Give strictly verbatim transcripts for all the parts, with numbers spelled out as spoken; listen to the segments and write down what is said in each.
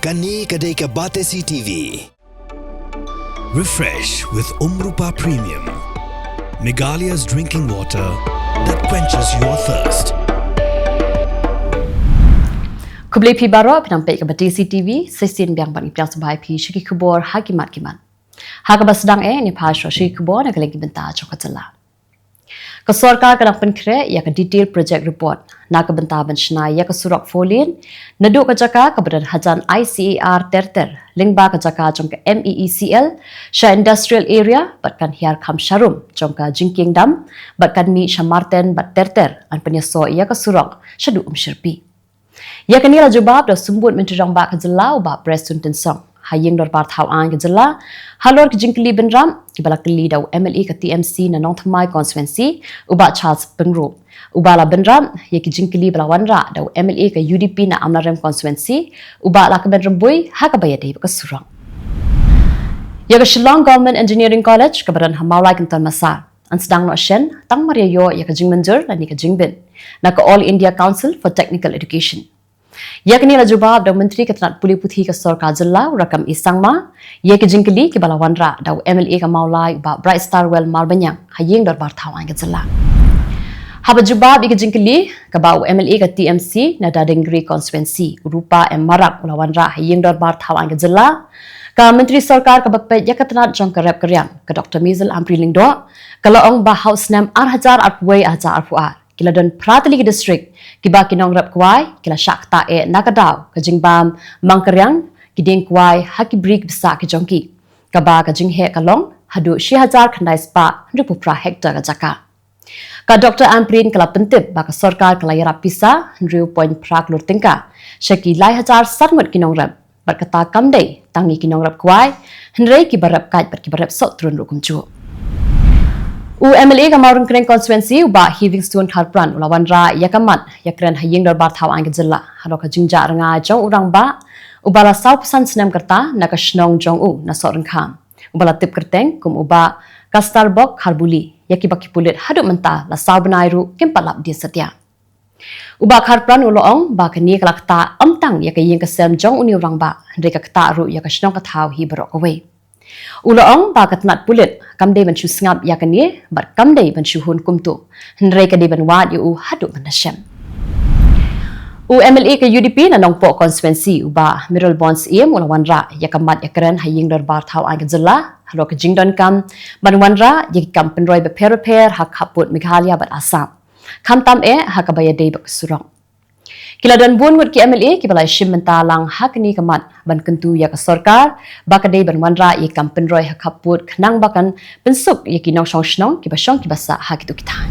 Kane ka dei ka Batesi T V. Refresh with Umrupa Premium, Meghalaya's drinking water that quenches your thirst. Khublei phi baroh, phi nang peit ka Batesi T V, shisien biang ban ïa pdiang sngewbha ïa phi sha ki khubor ha ki mat ki mat. Ha kaba sdang eh, ngin ïa phai shuwa sha ki khubor na ka liang ki bynta jong ka jylla. Ka sorkar ka dang pynkhreh ïa ka detail project report na ka bynta ban shna ïa ka surok four lane naduh ka jaka kaba don hajan I C A R Ter Ter lyngba ka jaka jong ka M E E C L sha industrial area bad kan hiar kham sharum jong ka jingkieng dam bad kan mih sha Marten bad Ter Ter ban pynïasoh ïa ka surok shaduh Umshyrpi. Ïa kane la jubab da u Symbud Myntri Rangbah ka jylla u Bah Prestone Tynsong ha ïing dorbar thaw aiñ ka jylla halor ki jingkylli bynrap kiba la kylli da u M L A ka T M C na Nongthymmai constituency u Bah Charles Pyngrope, uba la bynrap ïa ki jingkylli ba la wanrah da u M L A ka U D P na Amlarem constituency u Bah Lahkmen Rymbui ha kaba ïadei bad ka surok. Ïa ka Shillong Government Engineering College kaba don ha Mawlai Kynton Massar yn sdang noh shen tang mar ïa ïoh ïa ka jingmynjur lane ka jingbit na ka All India Council for Technical Education. Ïa kane la jubab da u Myntri ka tnat pule puthi ka sorkar jylla u Rakkam E Sangma ïa ki jingkylli kiba la wanrah da u M L A ka Mawlai u Bah Brightstarwell Marbaniang ha ïing dorbar thaw aiñ ka jylla. Haba jubab ïa ki jingkylli kaba u M L A ka T M C na Dadingrei constituency u Rupa M Marak u la wanrah ha ïing dorbar thaw aiñ ka jylla, ka Myntri sorkar kaba peit ïa ka tnat jong ka rep ka riang ka Doctor Maisel Ampareen Lyngdoh ka la ong ba ha u snem ar hajar arphew wei ar hajar arphew ar ki la don phra tylli ki district kiba ki nongrep kwai ki la shah ktah eh na ka daw ka jingbam mang ka riang ki dieng kwai ha ki bri ki bsah ki jong ki, kaba ka jingheh ka long haduh shi hajar khyndai spah hynriewphew phra hektar ka jaka. Ka Doctor Ampareen ka la pyntip ba ka sorkar ka la ïarap pisa hynriew point phra klur tyngka sha ki lai hajar san ngut ki nongrep bad kata kam dei tang ïa ki nongrep kwai hynrei kiba rep kait bad kiba rep sohtrun ruh kumjuh. U M L A ka Mawryngkneng constituency u Bah Heavingstone Kharpran u la wanrah ïa ka mat ïakren ha ïing dorbar thaw aiñ ka jylla halor ka jingjah rngai jong u rangbah uba la sawphew san snem ka rta na ka shnong jong u na Sohryngkham, uba la tip kyrteng kum u Bah Kastarbok Kharbuli, ïa kiba ki pulit haduh mynta la saw bnai ruh kim pat lap die satia. U Bah Kharpran u la ong ba kane ka la ktah ym tang ïa ka ïing ka sem jong une u rangbah hynrei ka ktah ruh ïa ka shnong ka thaw hi baroh kawei. U la ong ba ka tnat pulit kam dei ban shu sngap ïa kane bad kam dei ban shu hun kumto hynrei ka dei ban wad ïa u haduh ban da shem. U M L A ka U D P na Nongpoh constituency u Bah Mayralborn Syiem u la wanrah ïa ka mat ïakren ha ïing dorbar thaw aiñ ka jylla halor ka jingdonkam ban wanrah ïa ki kam pynroi bapher bapher ha khappud Meghalaya bad Assam, khamtam eh ha kaba ïadei bad ka surok. Ki la don bun ngut ki M L A kiba la shim bynta lang ha kane ka mat ban kyntu ïa ka sorkar ba ka dei ban wanrah ïa ki kam pynroi ha khappud khnang ba kan pynsuk ïa ki nongshong shnong kiba shong kiba sah ha kito ki thaiñ.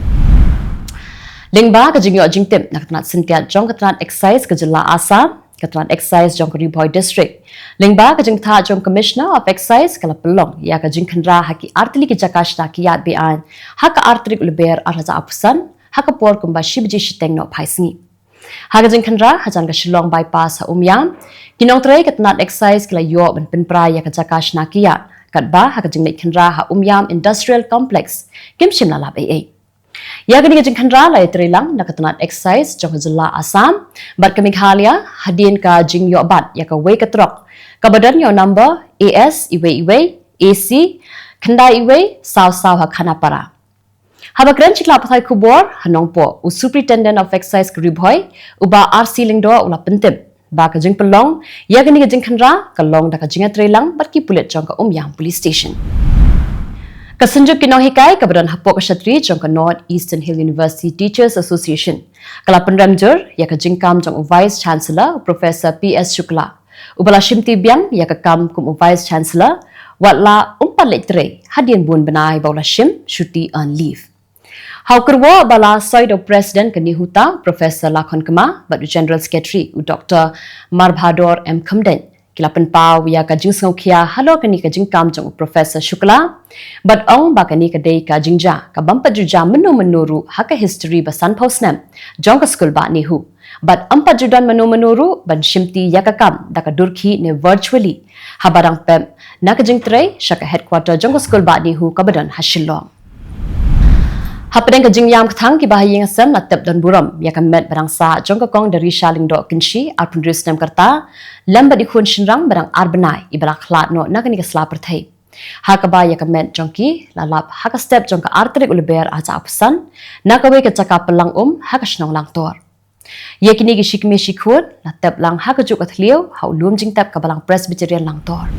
Lyngba ka jingïoh jingtip na ka tnat syntiat jong ka tnat excise ka jylla Assam, ka tnat excise jong ka Ri Bhoi District, lyngba ka jingthaw jong Commissioner of Excise ka la pynlong ïa ka jingkhynra ha ki artylli ki jaka shna kiad beaiñ ha ka artarik u Lber arhajar arphew san ha ka por kumba shi baje shiteng noh phai sngi. Ha ka jingkhynra hajan ka Shillong Bypass ha Umiam, ki nongtrei ka tnat excise ki la ïoh ban pynpra ïa ka jaka shna kiad katba ha ka jingleit khynra ha Umiam Industrial Complex kim shym la lap ei ei. Ïa kane ka jingkhynra la ïatrei lang na ka tnat excise jong ka jylla Assam bad ka Meghalaya hadien ka jingïoh bat ïa kawei ka trok kaba don ïa u number A S iwei iwei A C khyndai iwei saw saw ha Khanapara. Haba kren sha ki lad pathai khubor ha Nongpoh, u Superintendent of Excise ka Ri Bhoi u Bah R C Lyngdoh u la pyntip ba ka jingpynlong ïa kane ka jingkhynra ka long da ka jingïatrei lang bad ki pulit jong ka Umiam Police Station. Ka Synjuk ki Nonghikai kaba don hapoh ka shatri jong ka North Eastern Hill University Teachers Association ka la pynrem jur ïa ka jingkam jong u Vice Chancellor u Professor P S Shukla, uba la shimti biang ïa ka kam kum u Vice Chancellor watla um pat leit trei hadien bun bnai ba u la shim shuti earned leave. Ha u kyrwoh ba la soi da u President ka NEHUTA u Professor Lakhon Kma bad u General Secretary u Doctor Marbhador M Khymdeit, ki la pynpaw ïa ka jingsngewkhia halor kane ka jingkam jong u Professor Shukla bad ong ba kane ka dei ka jingjia ka bym pat ju jia mynno mynno ruh ha ka history ba sanphew snem jong ka skul bah NEHU bad ym pat ju don mynno mynno ruh ban shimti ïa ka kam da ka dur khih ne virtually haba dang pep na ka jingtrei sha ka headquarter jong ka skul bah NEHU kaba don ha Shillong. Hapdeng ka jingïam kthang, kiba ha ïing ha sem la tep don burom ïa ka met ba dang sah jong ka Kong Darisha Lyngdoh Kynshi, arphew hynriew snem ka rta, lem bad i khun shynrang ba dang ar bnai, iba la khlad noh na kane ka sla pyrthei. Ha kaba ïa ka met jong ki la lap ha ka step jong ka ar tarik u Lber ar hajar arphew san, na kawei ka jaka pynlang um ha ka shnong Langtor. Ïa kine ki shi kmie shi khun la tep lang ha kajuh ka thliew ha u lum jingtep ka Balang Presbyterian Langtor.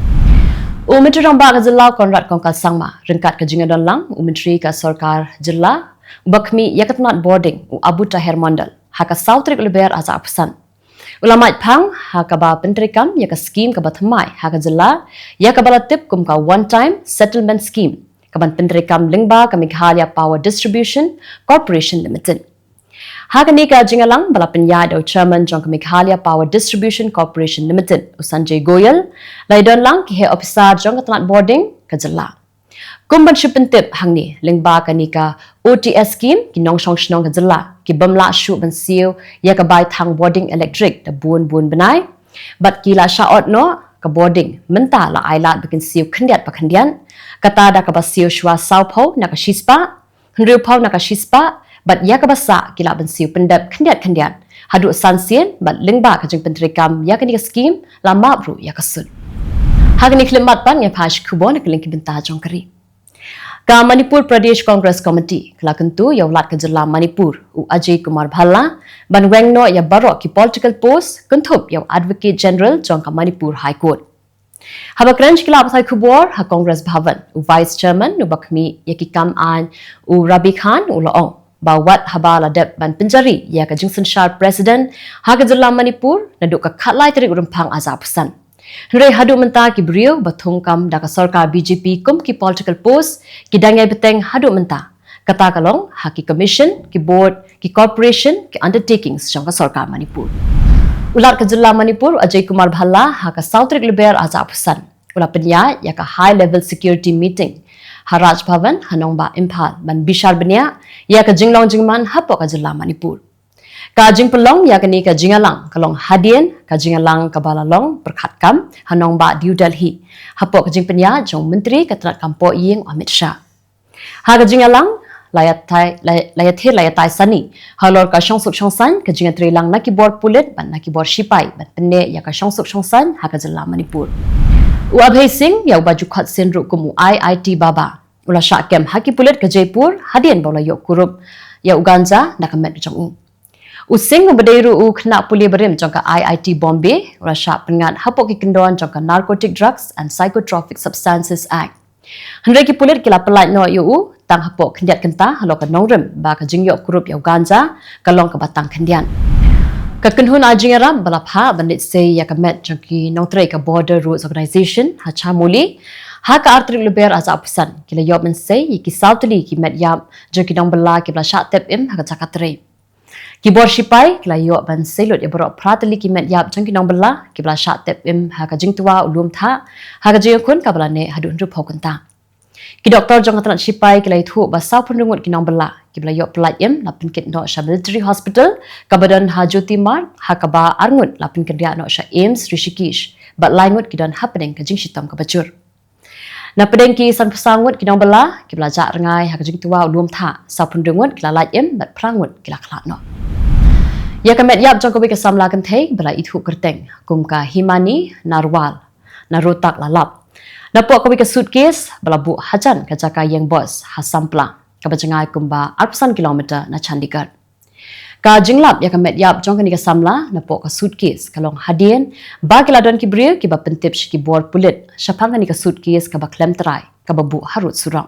U Myntri Rangbah ka jylla, Conrad Kongkal Sangma, ryngkat ka jingïadon lang u Myntri ka Sorkar Jylla uba khmih ïa ka tnat bording, u Abu Taher Mondal, ha ka saw tarik u Lber ar hajar arphew san, u la mait phang ha kaba pyntreikam ïa ka skim kaba thymmai ha ka jylla, ïa kaba la tip kum ka One Time Settlement Scheme, kaban pyntreikam lyngba ka Meghalaya Power Distribution Corporation Limited. Ha kane ka jingïalang ba la pynïaid da u Chairman jong ka Meghalaya Power Distribution Corporation Limited, u Sanjay Goyal, la ïadon lang ki heh ophisar jong ka tnat bording ka jylla. Kum ban shu pyntip hangne, lyngba kane ka O T S scheme, ki nongshong shnong ka jylla ki bym lah shuh ban siew ïa ka bai thang bording elektrik da bun bun bnai, bad ki la shah ot noh ka bording, mynta la ai lad ba kin siew khyndiat pa khyndiat, kata da kaba siew shuwa sawphew na ka shispah, hynriewphew na ka shispah, bad ïa kaba sah ki lah ban siew pyndep khyndiat khyndiat haduh san sien, bad lyngba ka jingpyntreikam ïa kane ka skim la map ruh ïa ka sut. Ha kane khyllipmat pat ngin phai sha ki khubor na ka liang ki bynta jong ka ri. Ka Manipur Pradesh Congress Committee ka la kyntu ïa u Lat ka jylla Manipur, u Ajay Kumar Bhalla, ban weng noh ïa baroh ki political post, kynthup ïa u Advocate General jong ka Manipur High Court. Haba kren sha ki lad pathai khubor ha Congress Bhavan, u Vice Chairman uba khmih ïa ki kam aiñ, u Rabi Khan, u la ong ba wat haba la dep ban pynjari ïa ka jingsynshar President ha ka jylla Manipur naduh ka khatlai tarik u Rymphang ar hajar arphew san, hynrei haduh mynta ki briew ba thungkam da ka sorkar B J P kum ki political post ki dang ïai bteng haduh mynta. Kata ka long ha ki commission, ki board, ki corporation, ki undertakings jong ka sorkar Manipur. U Lat ka jylla Manipur, Ajay Kumar Bhalla, ha ka saw tarik Lber ar hajar arphew san, u la pynïaid ïa ka high level security meeting ha Raj Bhavan ha nongbah Imphal ban bishar bniah ïa ka jinglong jingman hapoh ka jylla Manipur. Ka jingpynlong ïa kane ka jingïalang ka long hadien ka jingïalang kaba la long pyrkhat kam ha nongbah New Delhi, hapoh ka jingpynïaid jong u Myntri ka tnat kam poh ïing, u Amit Shah. Ha ka jingïalang la ïatai, la, la ïathir la ïatai sani halor ka shongsuk shongsaiñ, ka jingïatreilang na ki bor pulit bad na ki bor shipai ban pynneh ïa ka shongsuk shongsaiñ ha ka jylla Manipur. U Abhay Singh, ïa uba ju khot sien ruh kum u I I T Baba, u la shah kem ha ki pulit ka Jaipur hadien ba u la ïoh kurup ïa u ganja na ka met jong u. U Singh, uba dei ruh u khynnah pule barim jong ka I I T Bombay, u la shah pynngat hapoh ki kyndon jong ka Narcotic Drugs and Psychotropic Substances Act. Hynrei ki pulit ki la pyllait noh ïa u tang hapoh khyndiat kynta halor ka nongrim ba ka jingïoh kurup ïa u ganja ka long kaba tang khyndiat. Ka kynhun ai jingïarap ba la phah ban leit sei ïa ka met jong ki nongtrei ka Border Roads Organisation ha Chamoli, ha ka ar tarik Lber ar hajar arphew san, ki la ïoh ban sei ïa ki saw tylli ki met ïap jong ki nongbylla kiba la shah tep im ha ka jaka trei. Ki bor shipai ki la ïoh ban sei lut ïa baroh phra tylli ki met ïap jong ki nongbylla kiba la shah tep im ha ka jingtwa u lum thah ha ka jingïakhun kaba la neh haduh hynriewphew kynta. Ki doktor jong ka tnat shipai ki la ïathuh ba sawphew hynriew ngut ki nongbylla kiba la ïoh pyllait im la pynkit noh sha Military Hospital kaba don ha Jyoti Marg, ha kaba ar ngut la pynkynriah noh sha AIIMS Rishikesh, bad lai ngut ki don hapdeng ka jingshitom kaba jur. Na pdeng ki sanphew saw ngut ki nongbylla kiba la jah rngai ha ka jingtwa u lum thah, sawphew hynriew ngut ki la lait im bad phra ngut ki la khlad noh. Ïa ka met ïap jong kawei ka samla kynthei ba la ithuh kyrteng kum ka Himani Narwal na Rohtak la lap napoh kawei ka suitcase ba la buh hajan ka jaka ïeng bos ha Sampla, kaba jngai kumba arphew san kilometer na Chandigarh. Ka jinglap ïa ka met ïap jong kane ka samla napoh ka suitcase ka long hadien ba ki la don ki briew kiba pyntip sha ki bor pulit shaphang kane ka suitcase kaba khlem trai kaba buh harud surok.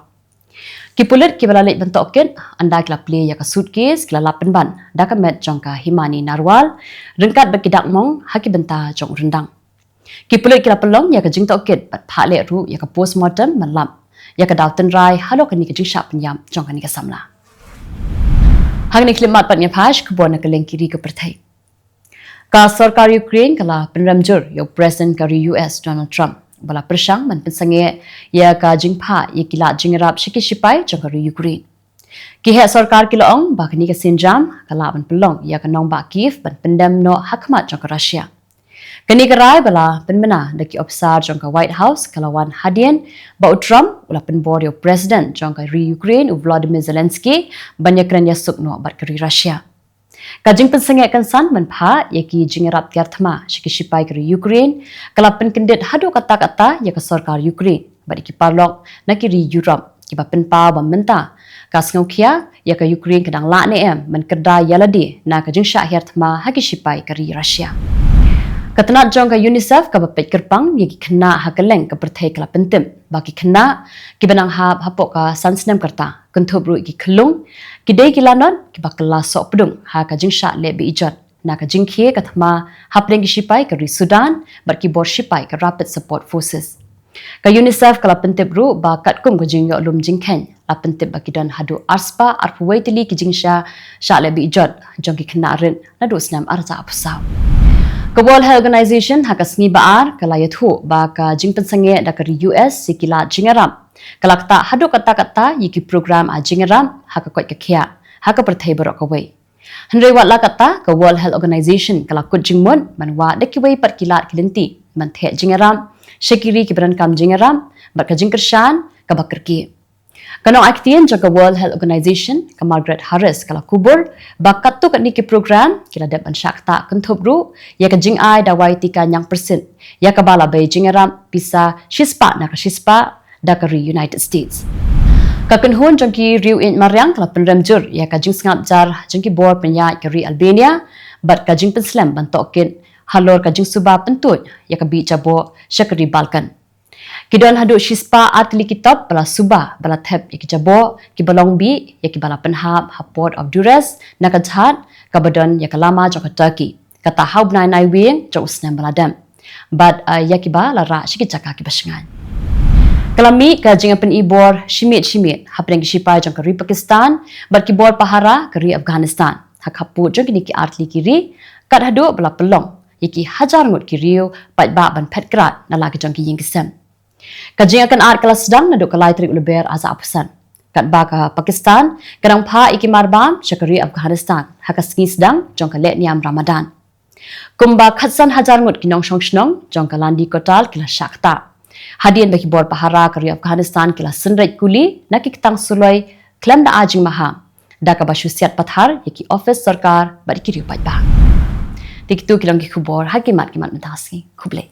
Ki pulit kiba la leit ban tohkit, ynda ki la plie ïa ka suitcase, ki la lap pynban da ka met jong ka Himani Narwal ryngkat bad ki dak mong ha ki bynta jong u ryndang. Ki pulit ki la pynlong ïa ka jingtohkit bad phah leh ruh ïa ka postmortem ban lap ïa ka daw tynrai halor kane ka jingshah pynïap jong kane ka samla. Hangne khyllipmat pat ngin phai sha ki khubor na ka liang ki ri ka pyrthei. Ka sorkar Ukraine ka la pynrem jur ïa u President ka ri U S, Donald Trump, ba la pyrshang ban pynsangeh ïa ka jingphah ïa ki lad jingïarap sha ki shipai jong ka ri Ukraine. Ki heh sorkar ki la ong ba kane ka sienjam ka lah ban pynlong ïa ka nongbah Kyiv ban pyndem noh ha khmat jong ka Russia. Kane ka rai ba la pynmynta da ki ophisar jong ka White House ka la wan hadien ba u Trump u la pynbor ïa u President jong ka ri Ukraine u Volodymyr Zelensky ban ïakren ïasuk noh bad ka ri Russia. Ka jingpynsangeh kynsan ban phah ïa ki jingïarap tiar thma sha ki shipai ka ri Ukraine ka la pynkyndit haduh katta katta ïa ka sorkar Ukraine bad ïa ki paralok na ki ri Europe kiba pynpaw ba mynta ka sngewkhia ïa ka Ukraine ka dang lah ne em ban kyrda ïa lade na ka jingshah hiar thma ha ki shipai ka ri Russia. Ka tnat jong ka UNICEF kaba peit kyrpang ïa ki khynnah ha kylleng ka pyrthei ka la pyntip ba ki khynnah kiba nang hap hapoh ka san snem ka rta, kynthup ruh ïa ki khyllung, ki dei ki lanot kiba kylla sohpdung ha ka jingshah leh be-ijot na ka jingkhie ka thma hapdeng ki shipai ka ri Sudan bad ki bor shipai ka Rapid Support Forces. Ka UNICEF ka la pyntip ruh ba katkum ka jingïoh lum jingkheiñ, la pyntip ba ki don haduh arspah arphew wei tylli ki jingshah, shah leh be-ijot jong ki khynnah rit naduh snem ar hajar arphew saw. Ka World Health Organization ha ka sngi ba ar ka la ïathuh ba ka jingpynsangeh da ka ri US ïa ki lad jingïarap ka la ktah haduh katta katta ïa ki program ai jingïarap ha ka koit ka khiah ha ka pyrthei baroh kawei. Hynrei wat la katta, ka World Health Organization ka la kut jingmut ban wad da kiwei pat ki lad ki lynti ban theh jingïarap sha ki ri kiba donkam jingïarap bad ka jingkyrshan kaba kyrkieh. Ka nongai ktien jong ka World Health Organization, ka Margaret Harris, ka la kubur ba katto katne ki program ki la dep ban shah ktah, kynthup ruh ïa ka jingai dawai tika ñiangpyrsit ïa kaba la bei jingïarap pisa shispah na ka shispah da ka ri United States. Ka kynhun jong ki riew ïeit mariang ka la pynrem jur ïa ka jingsngap jar jong ki bor pynïaid ka ri Albania bad ka jingpynslem ban tohkit halor ka jingsuba pyntuid ïa ka bih jaboh sha ka ri Balkan. Ki don haduh shispah ar tylli ki top ba la suba ba la thep ïa ki jaboh kiba long bih ïa kiba la pynhap ha Port of Durrës na ka jhad kaba don ïa ka lama jong ka Turkey, kata ha u bnai Naiwieng jong u snem ba la dep. Bad, eh, ïa kiba la rah sha ki jaka kiba shngaiñ. Ka la mih ka jingpyni bor shimiet shimiet hapdeng ki shipai jong ka ri Pakistan bad ki bor pahara ka ri Afghanistan ha khappud jong kine ki ar tylli ki ri, kat haduh ba la pynlong ïa ki hajar ngut ki riew paidbah ban phet krad na la ki jong ki ïing ki sem. Ka jingïakynad ka la sdang naduh ka lai tarik u Lber ar hajar arphew san, katba ka Pakistan ka dang phah ïa ki marbam sha ka ri Afghanistan ha ka sngi sdang jong ka lehniam Ramadan. Kumba khatsan hajar ngut ki nongshong shnong jong ka Landi Kotal ki la shah ktah hadien ba ki bor pahara ka ri Afghanistan ki la synreit kuli na ki ktang suloi khlem da ai jingmaham, da kaba shu siat pathar ïa ki ophis sorkar bad ïa ki riew paidbah. Te kito ki long ki khubor ha ki mat ki mat mynta ka sngi. Khublei.